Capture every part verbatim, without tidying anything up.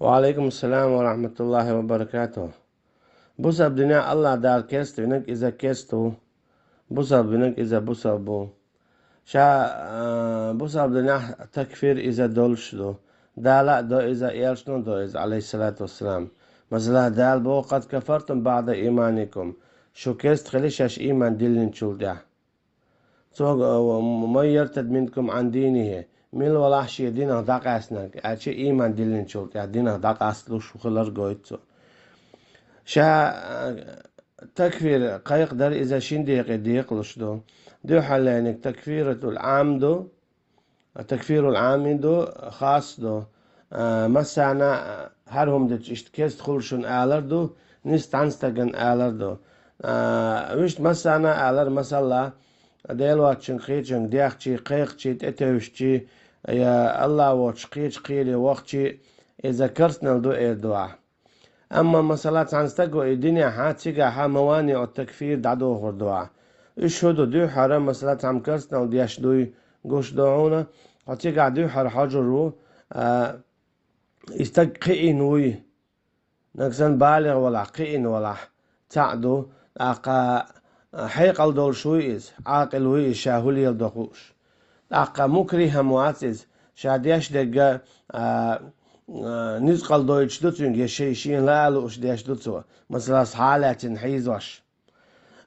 وعليكم السلام ورحمة الله وبركاته. Бусалба динехь АллахӀ Дала керста винарг иза керста ву. Бусалба винарг иза бусалба ву. Ша, а, бусалба динехь такфир иза долуш ду. Дала а до иза, элчано а до иза, алейхиссалату вассалам. Масала, Дала боху: «قد كفرتم بعد إيمانكم». Шу керста хили шаьш ийман диллинчул тӀаьхьа. Цо, а, «من يرتد منكم عن دينه», мила валахь шен динах дӀакъаьстинарг, аьлча ийман диллинчул тӀаьхьа динах дӀакъасталуш хилар гойту цо. Ша, а, такфир кхайкхадар иза шин декъе декъалуш ду. Дуьххьарлерниг такфиратул Ӏам ду, такфирул Ӏам ду, хас ду. А, массарна, а, хӀара хӀума дича иштта керста хуьлу шуна алар ду, нийса цхьана стагана алар ду. А, вуьшта массарна алар, масала, Дела воцчуьнга кхечуьнга дехчий, кхайкхачий, тӀетевжчий, я АллахӀ воцуш кхечу кхеле вахчий, иза керстанал ду эр ду ахь. Амма, масала, цхьана стага и динехь, цигахь маваниӀу такфир дӀадохур ду ахь. Уьш хӀун ду? Дуьххьара, масала, цхьамма керстанал деш дуй гуш ду хьуна, хьо цигахь дуьххьара хьожур ву, а, и стаг кхиийна вуй, нагахь санна балигӀ валахь, кхиийна валахь, цхьаъ ду, тӀаккха, а, хьекъал долуш вуй иза, Ӏакъил вуй иза, ша хӀун леладо хууш. ТӀаккха мукрихӀ-м вац иза, ша деш дерг, а, а, нуьцкъала дойтуш ду цуьнга, я шен, шена лаа лууш деш ду цо, масала, схьа а лаьцна хьийзош.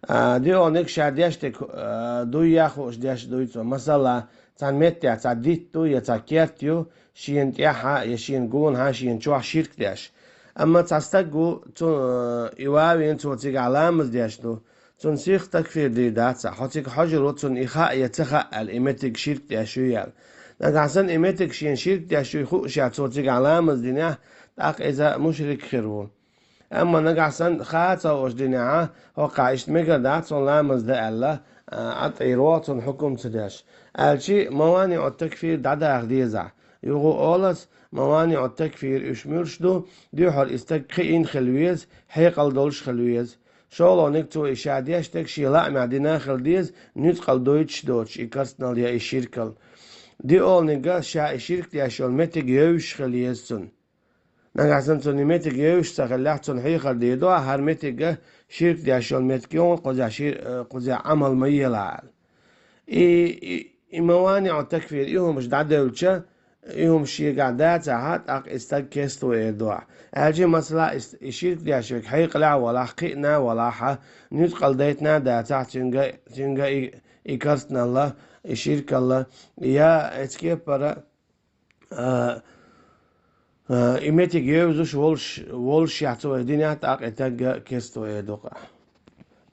А, диъолниг ша деш дерг, а, дуй а хууш деш дуй цо. Масала, цхьана меттехь цхьа дитт ду, я цхьа керт ю, шена тӀехьа, я шена гонахьа, шена чохь ширк деш. Амма цхьа стаг ву, цу, а, и ван а вина, цо цигахь ламаз деш ду. Цунна сиха такфир дийр дац ахь, хьо цига хьожур ву, цунна и хаьа я ца хаьа аьлла, и меттиг ширк деш юй аьлла. Нагахь санна и меттиг шена ширк деш юй хуушехь, цо цигахь ламаз динехь, тӀаккха иза мушрик хир ву. Амма нагахь санна хаа ца хууш динехь, хӀокхахь иштта мегар дац хьуна ламаз дан аьлла, а, Ӏа тӀера вогӀу цунна хьукум ца деш. Аьлчи маваниӀу такфир дӀадаха дезахь. Юха олу ас, маваниӀу такфир уьш муьлш ду, дуьххьара и стаг кхиийна хила веза, хьекъал долуш хила веза. ШолгӀаниг, цо и ша деш дерг шен лаамехь дина хила деза, нуьцкъала дойтуш доцуш и керстанал я и ширкал. Диъолниг, ша и ширк деш йолу меттиг евзаш хила еза цунна. Нагахь санна цунна и меттиг евзаш ца хиллехь, цунна хьехар дийр ду, ахь хӀара меттиг ширк деш йолу меттиг ю, кхузахь шир-, э, кхузахь Ӏамал ма елахь аьлла. И, и, и маваниӀу такфир, и хӀумаш дӀадевлча, и хӀумаш шегахь дацахь, тӀаккха и стаг керста ву эр ду ахь. Аьлчи, масала, и с-, и ширк деш верг хьекъалехь а валахь, кхиъна а валахь, нуьцкъала дайтина а дацахь, цуьнга, цуьнга и, и керстаналла, и ширкалла, я эцу кепара, а, а, и меттиг евзаш волуш, волушехь цо и динехь, тӀаккха и стаг керста ву эр ду-кх ахь.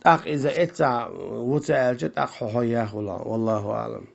ТӀаккха иза эццахь ву ца аьлча, тӀаккха хьо хьо яхула, валлаху аӀлам.